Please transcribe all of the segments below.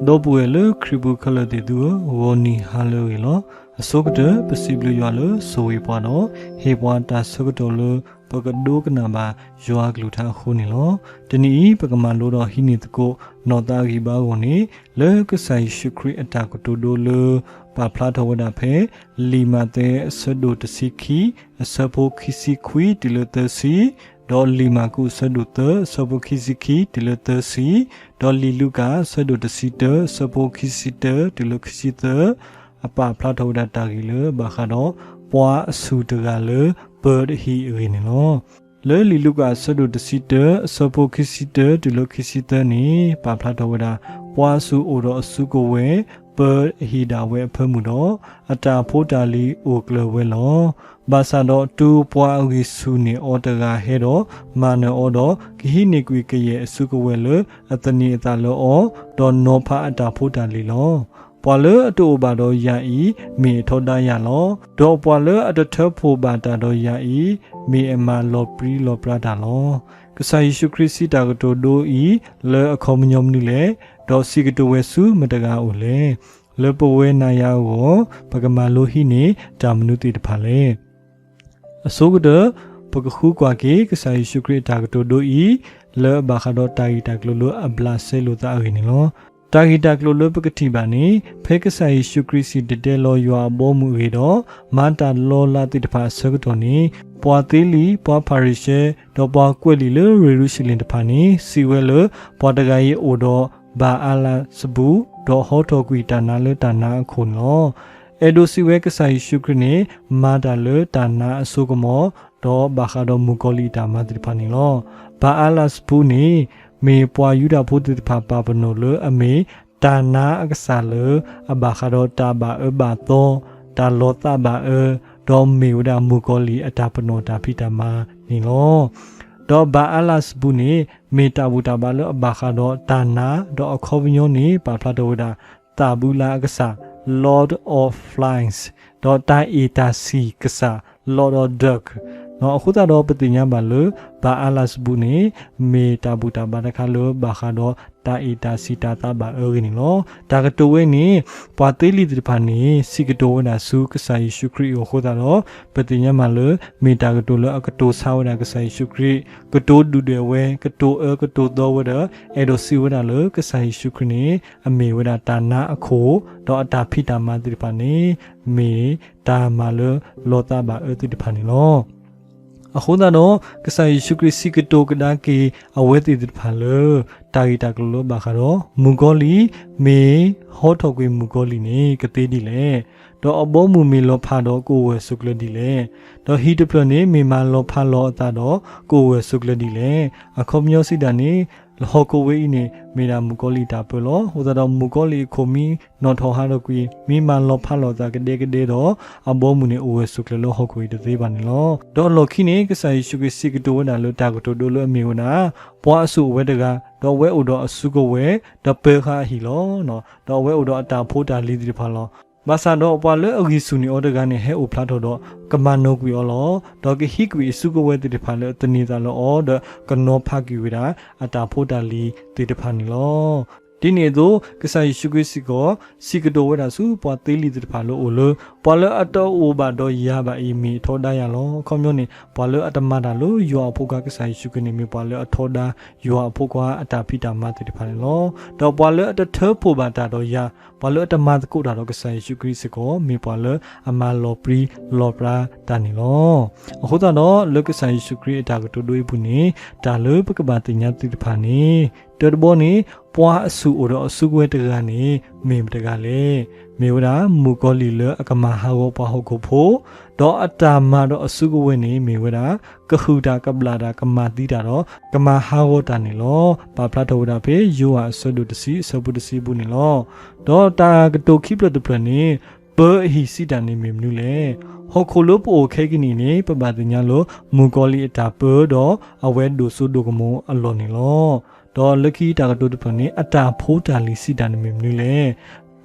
ဒီပုၢ်ဝဲၢ်လၢခရံာ်ပူၤခဲလၢာ်သ့ၣ်သုဧၢ, ဂီၤနံၤဟါလၢအဂ့ၤလီၤ. အဆိကတၢၢ် ပစံးဘျုးယွၤလၢဆိၣ်ဂ့ၤပှၤဒီး ဟ့ၣ်ပှၤတၢ်ဆၢကတီၢ်လၢ ပကဒိကနၣ်ဘၣ်ယွၤအကလုၢ်ကထါအဃိန့ၣ်လီၤ. တနံၤအံၤ ပကမၤလိဒီးဟံးန့ၢ်သကိး နီၢ်သးဂံၢ်ဘါအဂီၢ်န့ၣ် လၢကစၢ်ယ့ၣ်ၡူးခရံာ်အတၢ်ကတိၤဒိလၢ ပာ်ဖျါထီၣ်ဝဲဒၣ်ဖဲ လံာ်မးသဲအဆၢဒိၣ်တဆံခံ အဆၢဖိခံဆံခွံတုၤလၢသၢဆံ, ဒီးလံာ်မၢ်ကူးအဆၢဒိၣ်သၢ အဆၢဖိခံဆံခံတုၤလၢသၢဆံ, ဒီးလံာ်လူၤကၣ်အဆၢဒိၣ်တဆံတၢ အဆၢဖိခံဆံတၢတုၤလၢခံဆံသၢ, အပာ်ဖျါထီၣ်ဝဲဒၣ်တၢ်ဂ့ၢ်လၢဘၣ်ဃးဒီး ပှၤအဆူၣ်တဂၤလၢပၢတဟံၣ်အဂ့ၢ်န့ၣ်လီၤ. လၢလံာ်လူၤကၣ်အဆၢဒိၣ်တဆံတၢ အဆၢဖိခံဆံတၢတုၤလၢခံဆံသၢန့ၣ် ပာ်ဖျါထီၣ်ဝဲဒၣ် ပှၤဆူၣ်အိၣ်ဒီးအစုကဝဲၤ ပၢအဟံၣ်ဒၣ်ဝဲအဖၢမုၢ်ဒီး အတၢ်ဖိတၢ်လံၤအိၣ်ကျၢၤဝဲလီၤ. ဘၣ်ဆၣ်ဒီးတုၤပှၤအဂံၢ်ဆူၣ်န့ၢ်အီၤတဂၤဟဲဒီး မၤနၢၤအီၤဒီး ကဟံးန့ၢ်ကွံာ်ကယဲၢ်အစုကဝဲၤလၢအသန့ၤအသးလၢအီၤ, ဒီးနီၤဖးအတၢ်ဖိတၢ်လံၤလီၤ. ပှၤလၢအတအိၣ်ဘၣ်ဒီးယၤအံၤ မ့ၢ်အထီဒါယၤလီၤ. ဒီးပှၤလၢအတထၢဖှိၣ်ဘၣ်တၢ်ဒီးယၤအံၤ မ့ၢ်အမၤလီၤပြံလီၤပြါတၢ်လီၤ. ကစၢ်ယ့ၣ်ၡူးခရံာ်စံးတၢ်ကတိၤဒိအံၤ လၢအခီပညီမနုၤလဲၣ်, ဒီးစံးကတိၤဝဲဆူမတဂၤအအိၣ်လဲၣ်. လၢပဝဲနၤယၤအဂီၢ် ပကမၤလိဟံးန့ၢ်တၢ်မနုၤသ့ၣ်တဖၣ်လဲၣ်. အဆိကတၢၢ် ပကဃုကွၢ်က့ၤ ကစၢ်ယ့ၣ်ၡူးခရံာ်အတၢ်ကတိၤဒိအံၤ လၢအဘၣ်ဃးဒီးတၢ်ဂ့ၢ်တၢ်ကျိၤလၢအဘျးစဲလိာ်သးအဂ့ၢ်န့ၣ်လီၤ. တၢ်ဂ့ၢ်တၢ်ကျိၤလၢပကထံၣ်ဘၣ်န့ၣ် ဖဲကစၢ်ယ့ၣ်ၡူးခရံာ်စံၣ်တဲၤတဲလီၤယွၤအဘီအမုၢ်အဂ့ၢ်ဒီး မၤတၢ်လီၤလးသ့ၣ်တဖၣ်အဆၢကတီၢ်န့ၣ် ပှၤသ့လံာ် ပှၤဖၤရံၤၡဲ ဒီးပှၤကွဲးလံာ်လၢယရူၤၡလ့ၣ်တဖၣ်န့ၣ် စံးဝဲလၢ ပှၤတဂၤအံၤအိၣ်ဒီးဘၤအၤလးစဘူး ဒီးဟီထီၣ်ကွံာ်တၢ်နါလၢတၢ်နါအခိၣ်န့ၣ်လီၤ. အဲၣ်ဒိးစံးဝဲကစၢ်ယ့ၣ်ၡူးခရံာ်န့ၣ် မၤတၢ်လၢတၢ်နါအစိကမီၤ ဒီးဘၣ်ဃးဒီးမုၣ်ကီၤလံၢ်အတၢ်မၤသ့ၣ်တဖၣ်န့ၣ်လီၤ. ဘၤအၤလးစဘူးန့ၣ် မ့ၢ်ပှၤယူဒၤဖိသ့ၣ်တဖၣ်ပာ်ပနီၣ်လၢအမ့ၢ်တၢ်နါအကစၢ်လၢ အဘၣ်ဃးဒီးတၢ်ဘၣ်အၢဘၣ်သီ, တၢ်လီၤသးဘၣ်အၢ, ဒီးမ့ၢ်ဝဲဒၣ်မုၣ်ကီၤလံၢ်အတၢ်ပနီၣ်တၢ်ဖံးတၢ်မၤန့ၣ်လီၤ. ဒီးဘၤအၤလးစဘူးန့ၣ် မ့ၢ်တၢ်ဘူၣ်တၢ်ဘါလၢအဘၣ်ဃးဒီးတၢ်နါ, ဒီးအခီပညီန့ၣ် ပာ်ဖျါထီၣ်ဝဲဒၣ် သးဘုလါအကစၢ်, Lord of Flies, ဒီးတၢ်အ့ၣ်တၢ်ဆံၣ်ကစၢ်, Lord of Duck. အဃိသတးဒီးပသ့ၣ်ညါဘၣ်လၢ ဘၤအၤလးစဘူးန့ၣ် မ့ၢ်တၢ်ဘူၣ်တၢ်ဘါတခါလၢဘၣ်ဃးဒီးတၢ်အ့ၣ်တၢ်ဆံၣ်တၢ်သးဘၣ်အၢဂ့ၢ်န့ၣ်လီၤ. တၢ်ကတိၤဝဲန့ၣ် ပှၤသ့လံာ်သ့ၣ်တဖၣ်န့ၣ် စံးကတိၤဝဲဒၣ်ဆူကစၢ်ယ့ၣ်ၡူးခရံာ်အအိၣ်အဃိသတးဒီး ပသ့ၣ်ညါဘၣ်လၢ မ့ၢ်တၢ်ကတိၤလၢအကတိၤဆါဝဲဒၣ်ကစၢ်ယ့ၣ်ၡူးခရံာ်, ကတိၤဒုၣ်ဒွဲၣ်ဝဲ, ကတိၤအၢကတိၤသီဝဲဒီး အဲၣ်ဒိးစံးဝဲဒၣ်လၢကစၢ်ယ့ၣ်ၡူးခရံာ်န့ၣ် အမ့ၢ်ဝဲဒၣ်တၢ်နါအခိၣ်, ဒီးအတၢ်ဖံးတၢ်မၤသ့ၣ်တဖၣ်န့ၣ် မ့ၢ်တၢ်မၤလၢလီၤသးဘၣ်အၢသ့ၣ်တဖၣ်န့ၣ်လီၤ. အဃိသတးဒီး ကစၢ်ယ့ၣ်ၡူးခရံာ်စံးကတိၤကဒါက့ၤအဝဲသ့ၣ်သ့ၣ်တဖၣ်လၢ တၢ်ဂ့ၢ်တၢ်ကျိၤလၢဘၣ်ဃးဒီး မုၣ်ကီၤလံၢ်မ့ၢ်ဟီထီၣ်ကွံာ်မုၣ်ကီၤလံၢ်န့ၣ် ကသ့ဒ်လဲၣ်. ဒီးအဘီအမုၢ်မ့ၢ်လီၤဖးဒီးကအိၣ်ဂၢၢ်ဆိးကျၢၤဒ်လဲၣ်. ဒီးဟံၣ်တဖျၢၣ်န့ၣ် မ့ၢ်မၤလီၤဖးလီၤအသးဒီး ကအိၣ်ဂၢၢ်ဆိးကျၢၤဒ်လဲၣ်. အခီပညီစံးတၢ်န့ၣ် ဟီၣ်ခိၣ်ဝဲအံၤန့ၣ် မ့ၢ်ဒၣ်မုၣ်ကီၤလံၢ်တၢ်ပၢလီၤ. အဃိသတးဒီးမုၣ်ကီၤလံၢ်အခိၣ်မ့ၢ်နီၣ်ထီၣ်ဟးထီၣ်ကွံာ် မ့ၢ်မၤလီၤဖးလီၤအသးကဒဲကဒဲဒီး အဘီအမုၢ်န့ၣ် အိၣ်ဂၢၢ်ဆိးကျၢၤလၢဟီၣ်ခိၣ်အံၤတသ့ဘၣ်န့ၣ်လီၤ. ဒီးအလီၢ်ခံန့ၣ် ကစၢ်ယ့ၣ်ၡူးခရံာ်စံးကတိၤဝဲဒၣ်လၢတၢ်ကတိၤဒိလၢအမ့ၢ်ဝဲဒၣ် ပှၤအဆူၣ်အိၣ်ဝဲတဂၤ, ဒီးအဝဲအိၣ်ဒီးအစုကဝဲၤ, ဒီးပၢဃာ်အဟံၣ်လီၤ. ဒီးအဝဲအိၣ်ဒီးအတၢ်ဖိတၢ်လံၤသ့ၣ်တဖၣ်လီၤ. ဘၣ်ဆၣ်ဒီးပှၤလၢအဂံၢ်ဆူၣ်န့ၢ်အီၤတဂၤန့ၣ် ဟဲအိၣ်ဖျါထီၣ်ဒီး ကမၤနၢၤကွံာ်အီၤလီၤ. ဒီးကဟံးကွံာ်အစုကဝဲၤသ့ၣ်တဖၣ်လၢအသန့ၤသးလၢအီၤ, ဒီးကနီၤဖးကွံာ်ဝဲဒၣ် အတၢ်ဖိတၢ်လံၤသ့ၣ်တဖၣ်န့ၣ်လီၤ. ဒ်န့ၣ်အသိး ကစၢ်ယ့ၣ်ၡူးခရံာ်စ့ၢ်ကီး စံးကတိၤဝဲဒၣ်ဆူပှၤသ့လံာ်သ့ၣ်တဖၣ်လၢအအိၣ်လၢ ပှၤလၢအတအိၣ်ဘၣ်ဒီးယၤဘၣ်အံၤ မ့ၢ်အထီဒါယၤလီၤ. အခီပညီန့ၣ် ပှၤလၢအတမၤတၢ်လၢယွၤအဖိခွါကစၢ်ယ့ၣ်ၡူးခရံာ်န့ၣ် မ့ၢ်ပှၤလၢအထီဒါယွၤအဖိခွါအတၢ်ဖံးတၢ်မၤသ့ၣ်တဖၣ်န့ၣ်လီၤ. ဒီးပှၤလၢအတထၢဖှိၣ်ဘၣ်တၢ်ဒီးယၤ, ပှၤလၢအတမၤသကိးတၢ်ဒီးကစၢ်ယ့ၣ်ၡူးခရံာ်စ့ၢ်ကီး မ့ၢ်ပှၤလၢအမၤလီၤပြံလီၤပြါတၢ်န့ၣ်လီၤ. အဃိသတးဒီး လၢကစၢ်ယ့ၣ်ၡူးခရံာ်အတၢ်ကတိၤဒိအံၤပူၤန့ၣ် တၢ်လၢပကဘၣ်သ့ၣ်ညါသ့ၣ်တဖၣ်န့ၣ် တၢတဘီန့ၣ် ပှၤအဆူၣ်အိၣ်ဒီးအစုကဝဲၤတဂၤန့ၣ် မ့ၢ်မတဂၤလဲၣ်. မ့ၢ်ဝဲဒၣ်မုၣ်ကီၤလံၢ်လၢအကမၤဟးဂီၤပှၤဟီၣ်ခိၣ်ဖိ, ဒီးအတၢ်မၤဒီးအစုကဝဲၤန့ၣ် မ့ၢ်ဝဲဒၣ် ကဟုၣ်တၢ်ကဘျၣ်တၢ်ကမၤသံတၢ်ဒီး ကမၤဟးဂီၤတၢ်န့ၣ်လီၤ. ပာ်ဖျါထီၣ်ဝဲဒၣ်ဖဲယိၤဟၣ်အဆၢဒိၣ်တဆံ အဆၢဖိတဆံအပူၤန့ၣ်လီၤ. ဒီးတၢ်ကတိၤခံဖျၢၣ်တဖျၢၣ်န့ၣ် ပၢအဟံၣ်စံးတၢ်န့ၣ်မ့ၢ်မနုၤလဲၣ်. ဟီၣ်ခိၣ်လၢပအိၣ်ခဲကနံၣ်အံၤန့ၣ် ပဘၣ်သ့ၣ်ညါလၢ မုၣ်ကီၤလံၢ်အတၢ်ပၢဒီးအဝဲဒိၣ်စိဒိၣ်ကမီၤအလီၢ်န့ၣ်လီၤ. ဒီးလၢခံတၢ်ကတိၤတဖျၢၣ်န့ၣ် အတၢ်ဖိတၢ်လံၤစံးတၢ်န့ၣ်မ့ၢ်မနုၤလဲၣ်.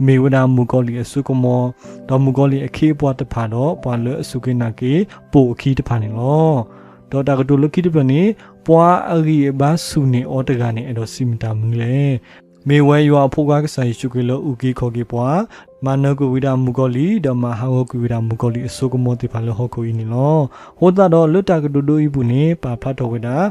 မ့ၢ်ဝဲဒၣ်မုၣ်ကီၤလံၢ်အစိကမီၤ, ဒီးမုၣ်ကီၤလံၢ်အခ့အပှၤတဖၣ်ဒီး ပှၤလၢအစူၢ်က့ၤနာ်က့ၤပိာ်အခံတဖၣ်န့ၣ်လီၤ. ဒီးတၢ်ကတိၤလၢခံတဖျၢၣ်န့ၣ် ပှၤအဂံၢ်အဘါဆူၣ်န့ၢ်အီၤတဂၤန့ၣ် အဲၣ်ဒိးစံးမ့ၢ်တၢ်မနုၤလဲၣ်. မ့ၢ်ဝဲယွၤအဖိခွါကစၢ်ယ့ၣ်ၡူးခရံာ်လၢအုၣ်က့ၤခီၣ်က့ၤပှၤ, မၤနၢၤကွံာ်ဝံၤဒၣ်မုၣ်ကီၤလံၢ်, ဒီးမၤဟးဂီၤကွံာ်ဝံၤဒၣ်မုၣ်ကီၤလံၢ်အစိကမီၤသ့ၣ်တဖၣ်လၢဟီၣ်ခိၣ်အံၤန့ၣ်လီၤ. အဃိသတးဒီးလၢတၢ်ကတိၤဒိအံၤအပူၤန့ၣ် ပာ်ဖျါထီၣ်ဝဲဒၣ်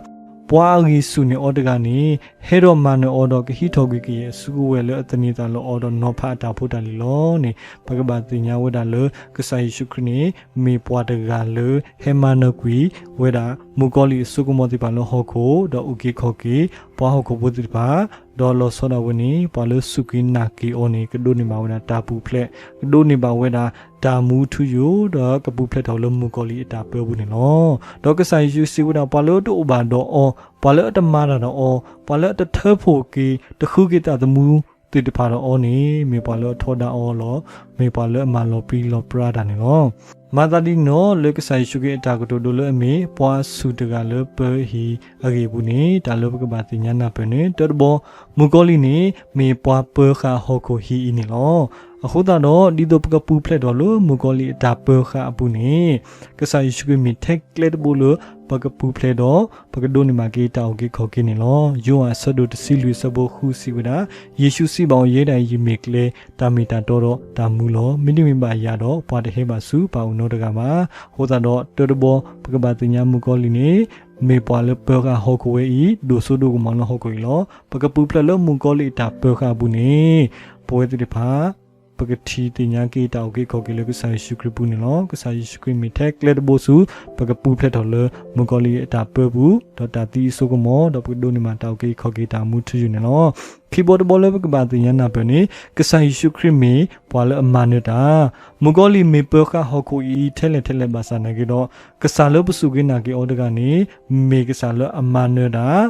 ပှၤအဂံၢ်ဆူၣ်န့ၢ်အီၤတဂၤန့ၣ် ဟဲဒီးမၤနၢၤအီၤဒီးကဟံးထီၣ်ကွံာ်ကယဲၢ်အစုကဝဲၤလၢအသန့ၤသးလၢအီၤဒီးနီၤဖးအတၢ်ဖိတၢ်လံၤလီၤန့ၣ် ပကဘၣ်သ့ၣ်ညါဝဲဒၣ်လၢ ကစၢ်ယ့ၣ်ၡူးခရံာ်န့ၣ် မ့ၢ်ပှၤတဂၤလၢဟဲမၤနၢၤကွံာ်ဝဲဒၣ် မုၣ်ကီၤလံၢ်အစိကမီၤသ့ၣ်တဖၣ်လၢဟီၣ်ခိၣ်, ဒီးအုၣ်က့ၤခီၣ်က့ၤ ပှၤဟီၣ်ခိၣ်ဖိသ့ၣ်တဖၣ်, ဒီးလီၤဆီဒၣ်ဝဲန့ၣ် ပှၤလၢစူၢ်က့ၤနာ်က့ၤအီၤန့ၣ် ကဒိးန့ၢ်ဘၣ်ဝဲဒၣ်တၢ်ပူၤဖျဲး, ကဒိးန့ၢ်ဘၣ်ဝဲဒၣ်တၢ်မူထူယိာ်, ဒီးကပူၤဖျဲးထီၣ်လၢမုၣ်ကီၤလံၢ်အတၢ်ပၢပူၤန့ၣ်လီၤ. ဒီးကစၢ်ယ့ၣ်ၡူးစံးဝဲဒၣ် ပှၤလၢတအိၣ်ဘၣ်ဒီးအီၤ, ပှၤလၢအတမၤတၢ်ဒီးအီၤ, ပှၤလၢအတထၢဖှိၣ်က့ၤ တဃုက့ၤသးသမူသ့ၣ်တဖၣ်ဒီးအီၤန့ၣ် မ့ၢ်ပှၤလၢအထီဒါအီၤလီၤ. မ့ၢ်ပှၤလၢအမၤလီၤပြံလီၤပြါတၢ်န့ၣ်လီၤ. မၤသးဒ်န့ၣ်ဒီး လၢကစၢ်ယ့ၣ်ၡူးခရံာ်အတၢ်ကတိၤဒိလၢအမ့ၢ် ပှၤဆူၣ်တဂၤလၢပၢဟံၣ်အဂ့ၢ်အပူၤန့ၣ် တၢ်လၢပကဘၣ်သ့ၣ်ညါနၢ်ပၢၢ်န့ၣ် တၢတဘီ, မုၣ်ကီၤလံၢ်န့ၣ် မ့ၢ်ပှၤပၢဃာ်ဟီၣ်ခိၣ်ဟံၣ်အံၤန့ၣ်လီၤ. အဃိသတးဒီး ဒ်သိးပကပူၤဖျဲးထီၣ်လၢမုၣ်ကီၤလံၢ်အတၢ်ပၢဃာ်အပူၤန့ၣ် ကစၢ်ယ့ၣ်ၡူးခရံာ်မ့ၢ်ထဲကျဲတဘိလၢ ပကပူၤဖျဲးဒီး ပကဒိးန့ၢ်ဘၣ်က့ၤတၢ်အုၣ်က့ၤခီၣ်က့ၤန့ၣ်လီၤ. ယိၤဟၣ်အဆၢဒိၣ်တဆံလွံၢ်အဆၢဖိဃုစံးဝဲဒၣ်, ယ့ၣ်ၡူးစံးဘၣ်အီၤ, ယဲဒၣ်အံၤယမ့ၢ်ကျဲ, တၢ်မ့ၢ်တၢ်တီဒီးတၢ်မူလီၤ. မ့တမ့ၢ်ဘၣ်ယၤဒီး ပှၤတဟဲဘၣ်ဆူပၢ်အအိၣ်နီတဂၤဘၣ်. အဃိသတးဒီး တၢတဘီ ပကဘၣ်သ့ၣ်ညါမုၣ်ကီၤလံၢ်န့ၣ် မ့ၢ်ပှၤလၢပၢဃာ်ဟီၣ်ခိၣ်ဝဲအံၤ ဒိၣ်စိဒိၣ်ကမီၤလၢဟီၣ်ခိၣ်အံၤလီၤ. ပကပူၤဖျဲးလၢမုၣ်ကီၤလံၢ်အတၢ်ပၢဃာ်အပူၤန့ၣ် ပဝဲသ့ၣ်တဖၣ် ပကထံၣ်သ့ၣ်ညါက့ၤတၢ်အုၣ်က့ၤခီၣ်က့ၤလၢကစၢ်ယ့ၣ်ၡူးခရံာ်ပူၤန့ၣ်လီၤ. ကစၢ်ယ့ၣ်ၡူးခရံာ်မ့ၢ်ထဲကျဲတဘိဆူ ပကပူၤဖျဲးထီၣ်လၢမုၣ်ကီၤလံၢ်အတၢ်ပၢပူၤ ဒီးတၢ်သံအစိကမီၤ ဒီးပကဒိးန့ၢ်ဘၣ်တၢ်အုၣ်က့ၤခီၣ်က့ၤတၢ်မူထူယိာ်န့ၣ်လီၤ. ခံဘီတဘီလၢပကဘၣ်သ့ၣ်ညါနၢ်ပၢၢ်န့ၣ် ကစၢ်ယ့ၣ်ၡူးခရံာ်မ့ၢ်ပှၤလၢအမၤနၢၤတၢ်, မုၣ်ကီၤလံၢ်မ့ၢ်ပၢဃာ်ဟီၣ်ခိၣ်အံၤထဲလဲၣ်ထဲလဲၣ်ဘၣ်ဆၣ်နာ်က့ဒီး ကစၢ်လၢပစူၢ်က့ၤနာ်က့ၤအီၤတဂၤန့ၣ် မ့ၢ်ကစၢ်လၢအမၤနၢၤတၢ်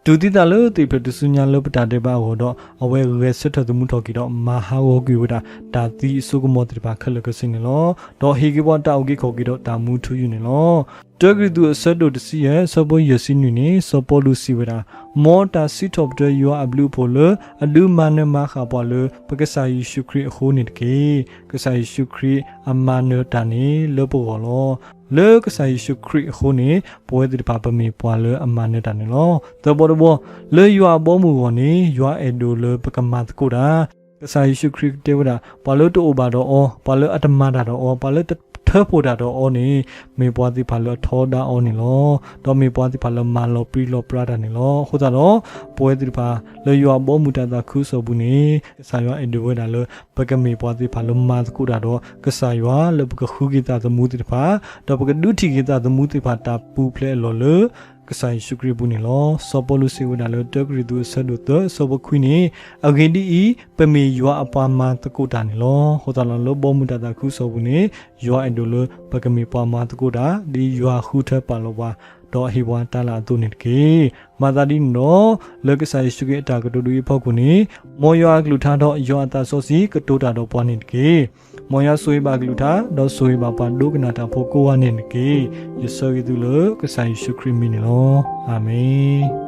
တူၢ်သံသးလၢသ့ၣ်ဖျၢၣ်တစုညါလၢပတၢ်ဒဲးဘးအဂီၢ်ဒီး အဝဲဂဲၤဆၢထၢၣ်သမူထီၣ်က့ၤဒီး မၤဟးဂီၤကွံာ်ဝဲဒၣ် တၢ်သံအစိကမီၤသ့ၣ်တဖၣ်ခဲလၢာ်ခဲဆ့န့ၣ်လီၤ. ဒီးဟ့ၣ်က့ၤပှၤတၢ်အုၣ်က့ၤခီၣ်က့ၤဒီးတၢ်မူထူယိာ်န့ၣ်လီၤ. တၢကရံၣ်သူးအဆၢဒိၣ်တဆံယဲၢ် အဆၢဖိယဲၢ်ဆံနွံန့ၣ် စီၤပီလူးစံးဝဲဒၣ်, မ်တၢ်စံးထီၣ်ပတြၢၤယွၤအဘျုးအဖှိၣ်လၢ အဒုးမၤနၢၤမၤဃၣ်ပှၤလၢ ပကစၢ်ယ့ၣ်ၡူးခရံာ်အဃိန့ၣ်တက့ၢ်. ကစၢ်ယ့ၣ်ၡူးခရံာ်အမၤနၢၤတၢ်န့ၣ်လၢပဂီၢ်လီၤ. လၢကစၢ်ယ့ၣ်ၡူးခရံာ်အဃိန့ၣ် ပဝဲသ့ၣ်တဖၣ်ပမ့ၢ်ပှၤလၢအမၤနၢၤတၢ်န့ၣ်လီၤ. သၢဘီတဘီ, လၢယွၤအဘီအမုၢ်အဂီၢ်န့ၣ် ယွၤအဲၣ်ဒိးလၢပကမၤသကိးတၢ်, ကစၢ်ယ့ၣ်ၡူးခရံာ်တဲဝဲဒၣ် ပှၤလၢတအိၣ်ဘၣ်ဒီးအီၤ, ပှၤလၢအတမၤတၢ်ဒီးအီၤ, ပှၤလၢတထၢဖှိၣ်တၢ်ဒီးအီၤန့ၣ် မ့ၢ်ပှၤသ့ၣ်တဖၣ်လၢအထီဒါအီၤန့ၣ်လီၤ. ဒီးမ့ၢ်ပှၤသ့ၣ်တဖၣ်လၢမၤလီၤပြံလီၤပြါတၢ်န့ၣ်လီၤ. အဃိသတးဒီး ပဝဲသ့ၣ်တဖၣ် လၢယွၤအဘီအမုၢ်တၢ်သးခုကစီၣ်အပူၤန့ၣ် ကစၢ်ယွၤအဲၣ်ဒိးဝဲဒၣ်လၢ ပကမ့ၢ်ပှၤသ့ၣ်တဖၣ်လၢမၤသကိးတၢ်ဒီး ကစၢ်ယွၤလၢပကဃုက့ၤသးသမူသ့ၣ်တဖၣ်, ဒီးပကဒုးထံၣ်က့ၤသးသမူသ့ၣ်တဖၣ်တၢ်ပူၤဖျဲးအလီၢ်လၢ ကစၢ်ယ့ၣ်ၡူးခရံာ်အပူၤန့ၣ်လီၤ. စီၤပီလူးစံးဝဲဒၣ်လၢ တၢကရံၣ်သူးအဆၢဒိၣ်သၢ အဆၢဖိခွံန့ၣ်, အဂ့ၢ်ဒ်အံၤ, ပမ့ၢ်ယွၤအပှၤမၤသကိးတၢ်န့ၣ်လီၤ. အဃိသတးဒီးလၢဘီမုၢ်တၢ်သးခုကစီၣ်အပူၤန့ၣ် ယွၤအဲၣ်ဒိးလၢပကမ့ၢ်ပှၤမၤသကိးတၢ် ဒ်ယွၤဃုထၢပာ်လီၤပှၤ ဒီးအဟ့ၣ်ပှၤတၢ်လၢအသိးန့ၣ်တက့ၢ်. မၤသးဒ်န့ၣ်ဒီး လၢကစၢ်ယ့ၣ်ၡူးခရံာ်အတၢ်ကတိၤဒ်အံၤအဖီခိၣ်န့ၣ်, မ်ယွၤအကလုၢ်ကထါဒီးယွၤအသးစီဆှံကတိၤတၢ်ဒီးပှၤန့ၣ်တက့ၢ်. မ်ယွၤဆိၣ်ဂ့ၤဘၣ်အကလုၢ်ကထါ ဒီးဆိၣ်ဂ့ၤဘၣ်ပှၤဒိကနၣ်တၢ်ဖိကိးဂၤန့ၣ်တက့ၢ်. ယဆၢဂ့ၤသုလၢကစၢ်ယ့ၣ်ၡူးခရံာ်အမံၤန့ၣ်လီၤ. အၤမ့ၣ်.